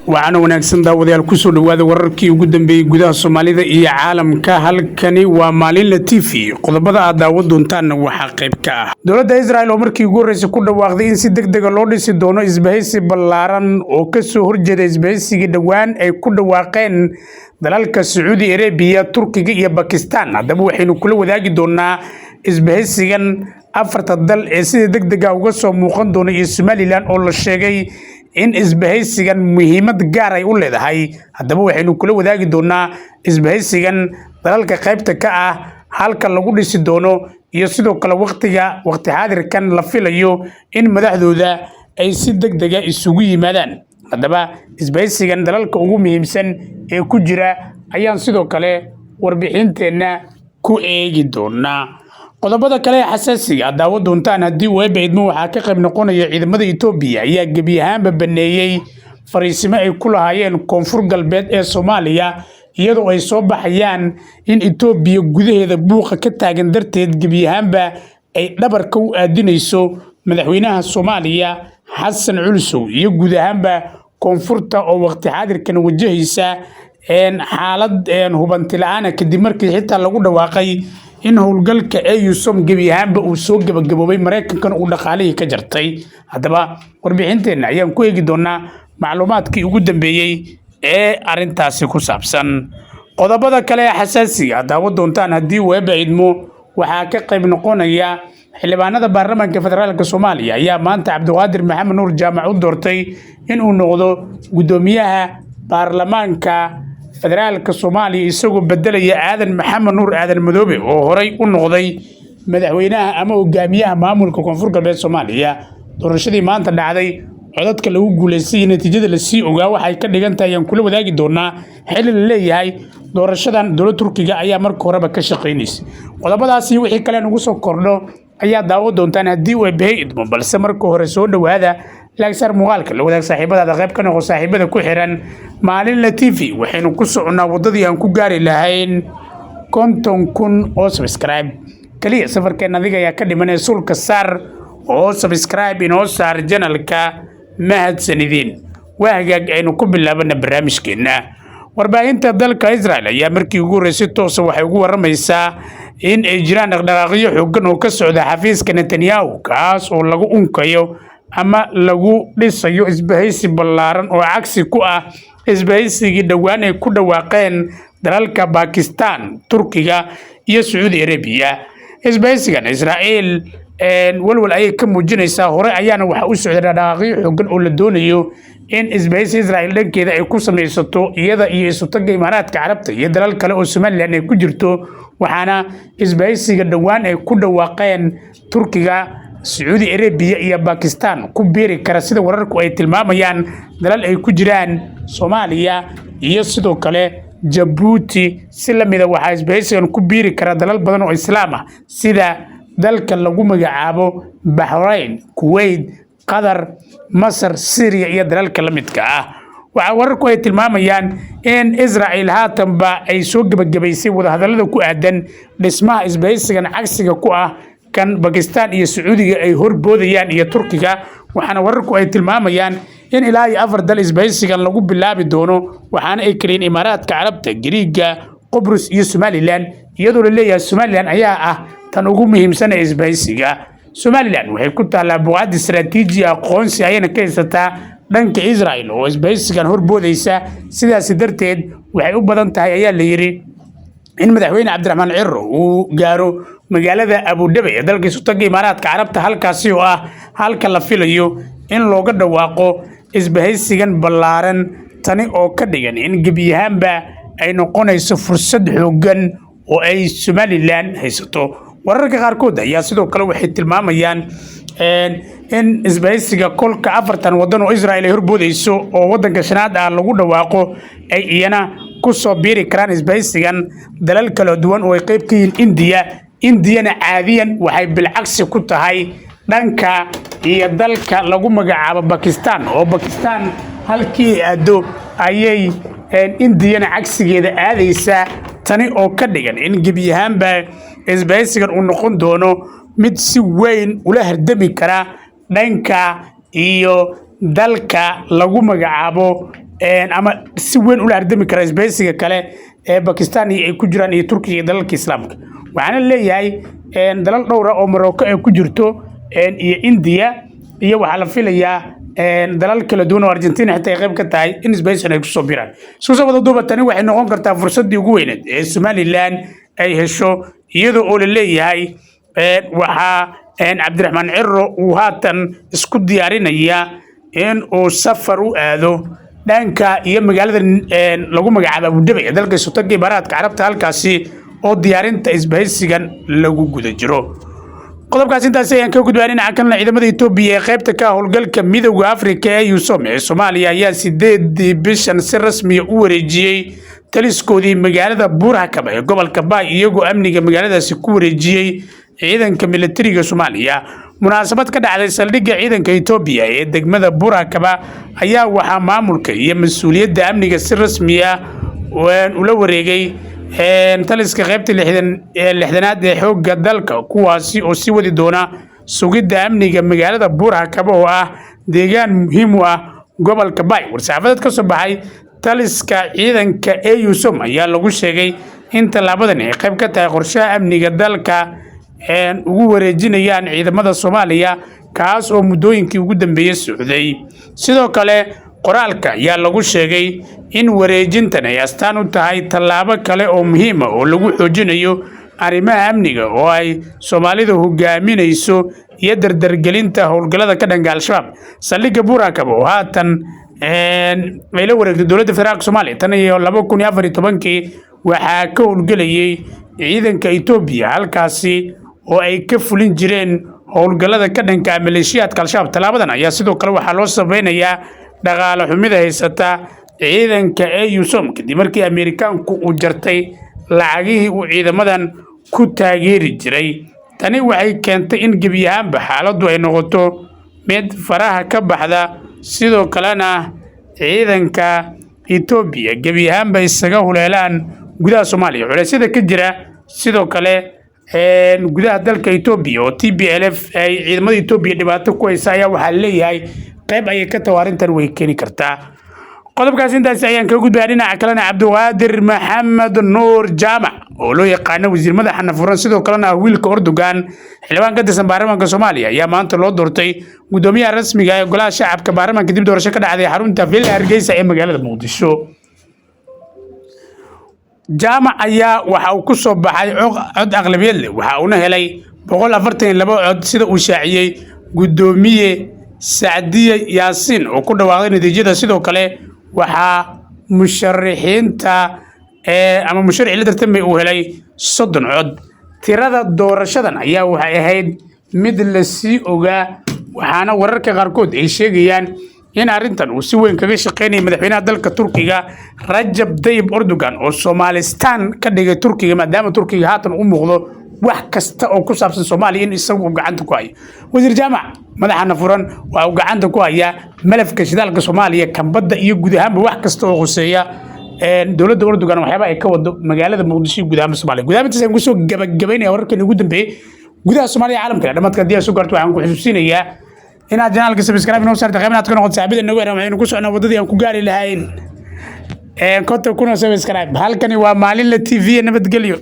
Waxaana wanaagsan, daawadayaal, kusoo dhowaada wararkii ugu dambeeyey gudaha Soomaalida iyo caalamka. Halkani waa Maalinle TV. Qodobada aad daawan doontaanna waxaa qayb ka ah dowladda Israel oo markii ugu horreysay ku dhawaaqday in si deg dega loo dhisi doono isbahaysi ballaaran oo kasoo horjeeda isbahaysigii dhowaan ay ku dhawaaqeen dalalka Sacuudi Arabiya, Turkiga iyo Bakistan. Haddaba waxaynu kula wadaagi doonaa isbahaysigan afarta dal ee sida deg dega uga soo muuqan doona iyo Somaliland oo la sheegay in isbahaysigan muhiimad gaar ay u leedahay. Haddaba waxaynu kula wadaagi doonaa isbahaysigan dalalka qaybta ka ah, halka lagu dhisi doono iyo sidoo kale waqtiga waqti xaadirkan la filayo in madaxdooda ay si deg dega isugu yimaadaan. Haddaba isbahaysigan dalalka ugu muhiimsan ee ku jira ayaan sidoo kale warbixinteenna ku eegi doonaa. Qodobada kale ee xasaasiga aad daawan doontaan haddii Eebbe idmo waxaa ka qayb noqonaya ciidamada Itoobiya ayaa gebi ahaanba baneeyey fariisimo ay ku lahaayeen Koonfur Galbeed ee Soomaaliya, iyadoo ay soo baxayaan in Itoobiya gudaheeda buuqa ka taagan darteed gebi ahaanba ay dhabarka u aadinayso madaxweynaha Soomaaliya Xasan Culusow iyo guud ahaanba koonfurta oo waqti xaadirkan wajahaysa xaalad hubanti la'aana, kadib markii xitaa lagu dhawaaqay in howlgalka AUSSOM gebi ahaanba uu soo gebagaboobay, Maraykankan uu dhaqaalihii ka jartay. Haddaba warbixinteenna ayaan ku eegi doonaa macluumaadkii ugu dambeeyey ee arrintaasi ku saabsan. Qodobada kale ee xasaasiga aad daawan doontaan haddii Eebbe idmo waxaa ka qayb noqonaya xildhibaanada baarlamaanka federaalka Soomaaliya ayaa maanta Cabdiqaadir Maxamed Nuur Jaamac u doortay inuu noqdo guddoomiyaha baarlamaanka federaalka Soomaaliya, isagoo bedelaya Aadan Maxamed Nuur Aadan Madoobe oo horey u noqday madaxweynaha ama hogaamiyaha maamulka Koonfur Galbeed Soomaaliya. Doorashadii maanta dhacday, codadka lagu guulaystay iyo natiijada lasii ogaa waxay ka dhigan tahay ayaan kula wadaagi doonaa, xilli la leeyahay doorashadan dowladda Turkiga ayaa marka horeba ka shaqaynaysa. Qodobadaasi wixii kale nugu soo kordho ayaa daawo doontaan haddii uu Eebbe idmo, balse marka hore soo dhowaada, like saar muuqaalka, la wadaag saaxiibadaada, qayb ka noqo saaxiibada ku xiran Maalinla TV. Waxaynu ku soconnaa waddadii aan ku gaari lahayn 50,000 oo subscribe. Kaliya safarkeen adiga ayaa ka dhiman ee sulka saar oo subscribe inoo saar channelka. Mahadsanidin. Waa hagaag, aynu ku bilaabana barnaamijkeenna. Warbaahinta dalka Israel ayaa markii ugu horreysay toosa waxay ugu waramaysaa in ay jiraan dhaqdhaqaaqyo xooggan oo ka socda xafiiska Netanyahu, kaas oo lagu unkayo ama lagu dhisayo isbahaysi ballaaran oo cagsi ku ah isbahaysigii dhowaan ay ku dhawaaqeen dalalka Bakistan, Turkiga iyo Sacuudi Arabiya. Isbahaysigan Israa'iil walwal ayay ka muujinaysaa. Hore ayaana waxa u socday dhaqdhaqaaqyo xooggan oo la doonayo in isbahaysi Israa'iil dhankeeda ay ku samaysato, iyada iyo isutagga Imaaraadka Carabta iyo dalal kale oo Somaliland ay ku jirto. Waxaana isbahaysiga dhowaan ay ku dhawaaqeen Turkiga, Sacuudi Arabiya iyo Bakistan ku biiri kara, sida wararku ay tilmaamayaan, dalal ay ku jiraan Soomaaliya iyo sidoo kale Jabuuti. Si la mida waxaa isbahaysigan ku biiri kara dalal badan oo Islaam ah, sida dalka lagu magacaabo Baxrayn, Kuwait, Qatar, Masar, Syria iyo dalalka la midka ah. Waxaa wararku ay tilmaamayaan in Israel haatanba ay soo gebagabaysay wadahadallada ku aadan dhismaha isbahaysigan cagsiga ku ah kan Bakistan iyo Sacuudiga ay horboodayaan iyo Turkiga. Waxaana wararku ay tilmaamayaan in ilaa iyo afar dal isbahaysigan lagu bilaabi doono, waxaana ay kaliyiin Imaaraadka Carabta, Giriiga, Qobrus iyo Somaliland, iyadoo la leeyahay Somaliland ayaa ah tan ugu muhiimsan ee isbahaysiga. Somaliland waxay ku taallaa buqaad istaraatiiji, aqoonsi ayayna ka haysataa dhanka Israel oo isbahaysigan horboodaysa. Sidaasi darteed waxay u badan tahay, ayaa la yidhi, in madaxweyne Cabdiraxmaan Ciro uu gaaro magaalada Abu Dhabi ee dalka Isutaga Imaaraadka Carabta, halkaasi oo ah halka la filayo in looga dhawaaqo isbahaysigan ballaaran. Tani oo ka dhigan in gebi ahaanba ay noqonayso fursad xooggan oo ay Somaliland haysato. Wararka qaarkood ayaa sidoo kale waxay tilmaamayaan in isbahaysiga kolka afartan wadan oo Israel ay horboodayso oo wadanka shanaad ah lagu dhawaaqo, ay iyana ku soo biiri karaan isbahaysigan dalal kala duwan oo ay qayb ka yihiin Indiya. Indiyana caadiyan waxay bilcagsi ku tahay dhanka iyo dalka lagu magacaabo Bakistan, oo Bakistan halkii ay aado ayay Indiyana cagsigeeda aadaysaa. Tani oo ka dhigan in gebi ahaanba isbahaysigan uu noqon doono mid si weyn ula hardami kara dhanka iyo dalka lagu magacaabo ama si weyn ula ardami kara isbahaysiga kale ee Bakistan iyo ay ku jiraan iyo Turkiga iyo dalalka Islaamka. Waxaana leeyahay dalal dhowra oo Morocco ay ku jirto iyo India iyo waxaa la filayaa dalal kala duwan oo Argentina xitaa ay qayb ka tahay in isbahaysigan ay kusoo biraan. Isku soo wada duuba, tani waxay noqon kartaa fursaddii ugu weyneed ee Somaliland ay hesho, iyadoo oo la leeyahay waxaa Cabdiraxmaan Ciro uu haatan isku diyaarinayaa in uu safar u aado dhanka iyo magaalada lagu magacaabo Abu Dhabi ee dalka Isutaga Imaaraadka Carabta, halkaasi oo diyaarinta isbahaysigan lagu guda jiro. Qodobkaas intaasi ayaan ka gudbaa. Dhinaca kalena, ciidamada Itoobiya ee qaybta ka howlgalka Midowda Afrika ee AUSSOM ee Soomaaliya ayaa 8-dii bishan si rasmiya u wareejiyey taliskoodii magaalada Buurhakaba ee gobolka Baay, iyagoo amniga magaaladaasi ku wareejiyey ciidanka militariga Soomaaliya. Munaasabad ka dhacday saldhigga ciidanka Itoobiya ee degmada Buurhakaba ayaa waxaa maamulka iyo mas-uuliyadda amniga si rasmi ah ula wareegay taliska qaybta 60aad ee xoogga dalka, kuwaasi oo sii wadi doona sugidda amniga magaalada Buurhakaba oo ah deegaan muhiim u ah gobolka Baay. War-saxaafadeed ka soo baxay taliska ciidanka AUSSOM ayaa lagu sheegay in tallaabadan ay qayb ka tahay qorshaha amniga dalka ugu wareejinayaan ciidamada Soomaaliya, kaas oo muddooyinkii ugu dambeeyey socday. Sidoo kale, qoraalka ayaa lagu sheegay in wareejintan ay astaan u tahay tallaabo kale oo muhiim ah oo lagu xoojinayo arrimaha amniga oo ay Soomaalidu hogaaminayso iyo dardargelinta howlgallada ka dhanka Al-Shabaab. Saldhigga Buurakaba oo haatan ay la wareegtay dowladda federaalka Soomaaliya, tan iyo 2014-kii waxaa ka howlgelayay ciidanka Itoobiya, halkaasi oo ay ka fulin jireen howlgallada ka dhanka ah maleeshiyaadka Al-Shabaab. Tallaabadan ayaa sidoo kale waxaa loo sabaynayaa dhaqaale xumida haysata ciidanka AUSSOM, kadib markii Ameerikaanku uu jartay lacagihii uu ciidamadan ku taageeri jiray. Tani waxay keentay in gebi ahaanba xaaladdu ay noqoto mid faraha ka baxda, sidoo kalena ciidanka Itoobiya gebi ahaanba isaga huleelaan gudaha Soomaaliya. Culeysyada ka jira sidoo kale gudaha dalka Itoobiya oo TPLF ay ciidamada Itoobiya dhibaato ku haysa ayaa waxaa leeyahay qayb ayay ka taho arrintan way keeni kartaa. Qodobkaas intaasi ayaan kaga gudbaya. Dhinaca kalena, Cabdiqaadir Maxamed Nuur Jaamac oo loo yaqaano wasiir madaxa nafuran, sidoo kalena ah wiilka Erdogan, xildhibaan ka tirsan baarlamaanka Soomaaliya, ayaa maanta loo doortay gudoomiyaha rasmiga ee golaha shacabka baarlamaanka dib doorasho ka dhacday xarunta Villa Hargeysa ee magaalada Muqdisho. Jaamac ayaa waxa uu ku soo baxay cod aqlabiyad leh, waxa uuna helay 142 cod, sida uu shaaciyey gudoomiye Sacdiye Yaasiin oo ku dhawaaqday natiijada. Sidoo kale, waxaa musharixiinta ama musharaxii la tartamay uu helay 30 cod. Tirada doorashadan ayaa waxay ahayd mid la sii ogaa, waxaana wararka qaarkood ay sheegayaan in arrintan uu si weyn kaga shaqeynayay madaxweynaha dalka Turkiga Rajab Tayyip Erdogan, oo Soomaalistan ka dhigay Turkiga, maadaama Turkiga haatan u muuqdo wax kasta oo ku saabsan Soomaaliya in isagu uu gacanta ku hayo. Wasiir Jaamac madaxana furan waxa uu gacanta ku hayaa malafka shidaalka Soomaaliya, kambadda iyo guud ahaanba wax kasta oo khuseeya dowladda Erdogan, waxyaaba ay ka wado magaalada Muqdisho iyo guud ahaanba Soomaaliya. Guud ahaan intaas ayaan kusoo gabagabaynaya wararkan ugu dambeeyey gudaha Soomaaliya, caalamka. Dhamaadka haddii aad soo gaarto, waxaan ku xusuusinayaa inaad channelka subscribe inoo saarta, qayb inaad ka noqoto saaxiibada nagu xiran. Waxaynu ku socnaa waddadii aan ku gaari lahayn 50,000 oo subscribe. Halkani waa Maalinle TV. Nabadgelyo.